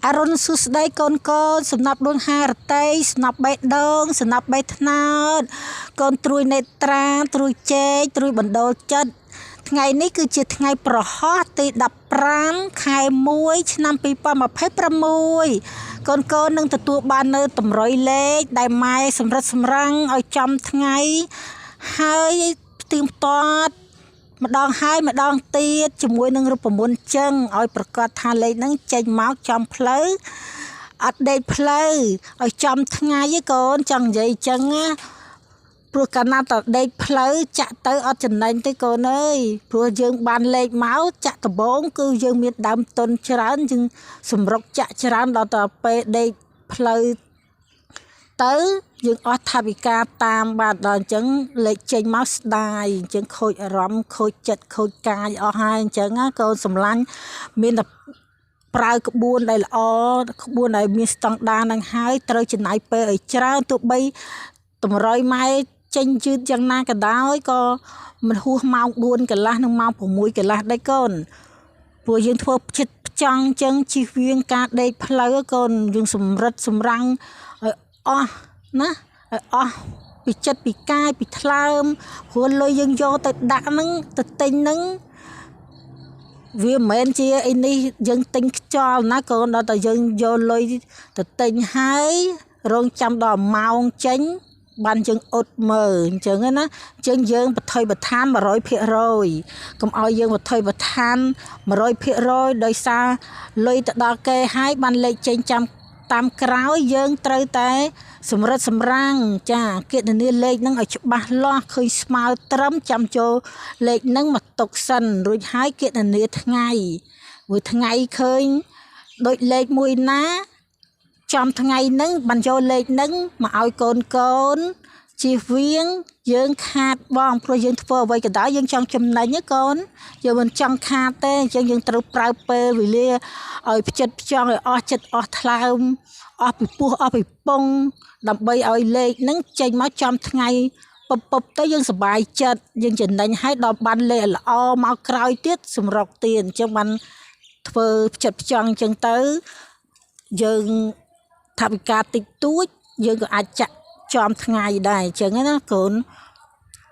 អរុណសួស្តីកូនកូនសំណាប់ដួងហារតីសំណាប់បេះដូងសំណាប់បេះត្នោតកូនត្រួយនេត្រាត្រួយចេកត្រួយបណ្ដូលចិត្តថ្ងៃនេះគឺជាថ្ងៃប្រហោះទី15ខែ1ឆ្នាំ2026កូនកូននឹងទទួលបាននៅតម្រុយលេខដែលម៉ែសម្រិតសម្រាំងឲ្យចំថ្ងៃហើយផ្ទៀងផ្ទាត់ម្ដងហើយម្ដងទៀតជាមួយនឹងរូបមន្តចឹងឲ្យប្រកាសថាលេខហ្នឹងចេញមកចំផ្លូវអត់ដេកផ្លូវឲ្យចំថ្ងៃឯកូនចង់និយាយចឹងណាព្រោះកាលណាតដេកផ្លូវចាក់ទៅអត់ចំណេញទេកូនអើយព្រោះយើងបានលេខមកចាក់ដំបងគឺយើងមានដើមទុនច្រើនយើងសម្រុកចាក់ច្រើនដល់ទៅពេលដេកផ្លូវទៅយើងអស់ថវិកាតាមបាទដល់អញ្ចឹងលេខចេញមកស្ដាយអញ្ចឹងខូចអារម្មណ៍ខូចចិត្តខូចកាយអស់ហើយអញ្ចឹងណាកូនសម្លាញ់មានតែប្រើក្បួនដែលល្អក្បួនដែលមានស្តង់ដារនឹងហើយត្រូវចំណាយពេលឲ្យច្រើនទោះបីតម្រុយម៉ែចេញយឺតយ៉ាងណាក៏ដោយក៏មិនហួសម៉ោង4កន្លះនិងម៉ោង6កន្លះដែរកូនព្រោះយើងធ្វើចិត្តផ្ចង់អញ្ចឹងជិះវៀងការដេកផ្លូវកូនយើងសម្រិតសម្រាំងឲ្យអស់ណាឲ្យអស់ពីចិត្តពីកាយពីថ្លើមព្រោះលុយយើងយកទៅដាក់ហ្នឹងទៅទិញហ្នឹងវាមិនមែនជាអីនេះយើងទិញខ្យល់ណាកូនដល់តែយើងយកលុយទៅទិញហើយរងចាំដល់ម៉ោងចេញបានយើងអត់មើលអញ្ចឹងណាអញ្ចឹងយើងបថុយបឋាន100%កុំឲ្យយើងបថុយបឋាន100%ដោយសារលុយទៅដល់គេហើយបានលេខចេញចាំតាមក្រោយយើងត្រូវតែសម្រិតសម្រាំងចាគណនាលេខហ្នឹងឲ្យច្បាស់លាស់ឃើញស្មើត្រឹមចាំចូលលេខហ្នឹងមកទុកសិនរួចហើយគណនាថ្ងៃព្រោះថ្ងៃឃើញដូចលេខមួយណាចំថ្ងៃហ្នឹងបានយកលេខហ្នឹងមកឲ្យកូនកូនជៀសវាងយើងខាតបងព្រោះយើងធ្វើអ្វីក៏ដោយយើងចង់ចំណេញណាកូនយើងមិនចង់ខាតទេអញ្ចឹងយើងត្រូវប្រើពេលវេលាឲ្យផ្ចិតផ្ចង់ឲ្យអស់ចិត្តអស់ថ្លើមអស់ពីពោះអស់ពីពងដើម្បីឲ្យលេខហ្នឹងចេញមកចំថ្ងៃពពពទៅយើងសប្បាយចិត្តយើងចំណេញហើយដល់បានលេខល្អមកក្រោយទៀតសម្រុកទៀតអញ្ចឹងបានធ្វើផ្ចិតផ្ចង់អញ្ចឹងទៅយើងថវិកាតិចតួចយើងក៏អាចចាក់ចំថ្ងៃដែរអញ្ចឹងណាកូន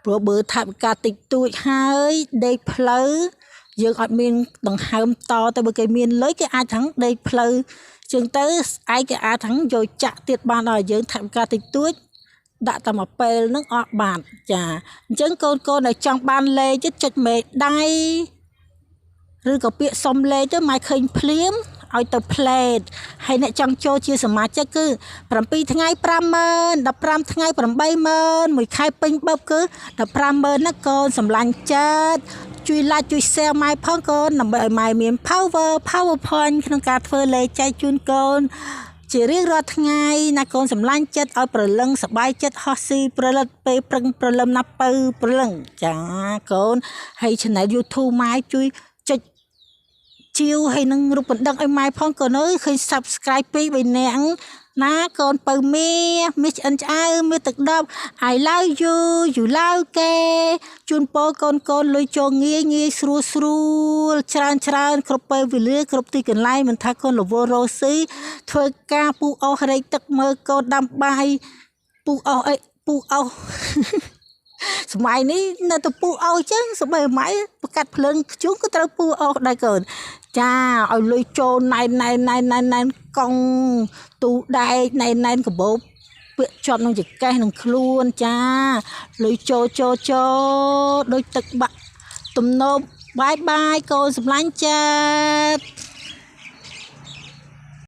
ព្រោះបើថវិកាតិចតួចហើយដេកផ្លូវយើងអត់មានដង្ហើមតទៅបើគេមានលុយគេអាចทั้งដេកផ្លូវជាងទៅស្អែកគេអាចทั้งយកចាក់ទៀតបានដល់យើងថវិកាតិចតួចដាក់តែមួយពេលហ្នឹងអស់បាទចាអញ្ចឹងកូនកូនដែលចង់បានលេខចុចមេដៃឬក៏ពាក្យសុំលេខទៅម៉ែឃើញភ្លាមឲ្យទៅផ្លេតហើយអ្នកចង់ចូលជាសមាជិកគឺ7ថ្ងៃ50000 15ថ្ងៃ80000មួយខែពេញបឹបគឺ150,000ណាកូនសម្លាញ់ចិត្តជួយ like ជួយ share ម៉ែផងកូនដើម្បីឲ្យម៉ែមាន power power point ក្នុងការធ្វើលេខចែកជូនកូនជារៀងរាល់ថ្ងៃណាកូនសម្លាញ់ចិត្តឲ្យប្រលឹងសប្បាយចិត្តហោះស៊ីប្រលិតពេលប្រឹងប្រលឹមណាពៅប្រលឹងចាកូនហើយ channel YouTube ម៉ែជួយចុចជាវហើយនឹងរូបបណ្ដឹងឲ្យម៉ែផងកូនអើយឃើញ Subscribe 2 3នាក់ណាកូនពៅមាមាសឆ្អិនឆ្អៅមាសទឹកដប់ I love you you love គេជូនពរកូនកូនលុយចូលងាយងាយស្រួលស្រួលច្រើនច្រើនគ្រប់ពេលវេលាគ្រប់ទីកន្លែងមិនថាកូនរវល់រស់ស៊ីធ្វើការពូអស់រែកទឹកមើលកូនដាំបាយពូអស់អីពូអស់សម័យនេះនៅតែពូអស់ចឹងសម័យម៉ៃប្រកាត់ភ្លើងខ្ជុំក៏ត្រូវពូអស់ដែរកូនចាឲ្យលុយចូលណែនណែនណែនណែនណែនកង់ទូដែកណែនណែនកបោបពាក់ជាប់នឹងចកេះនឹងខ្លួនចាលុយចូលចូលចូលដូចទឹកបាក់ទំនប់បាយបាយកូនសម្លាញ់ចិត្ត។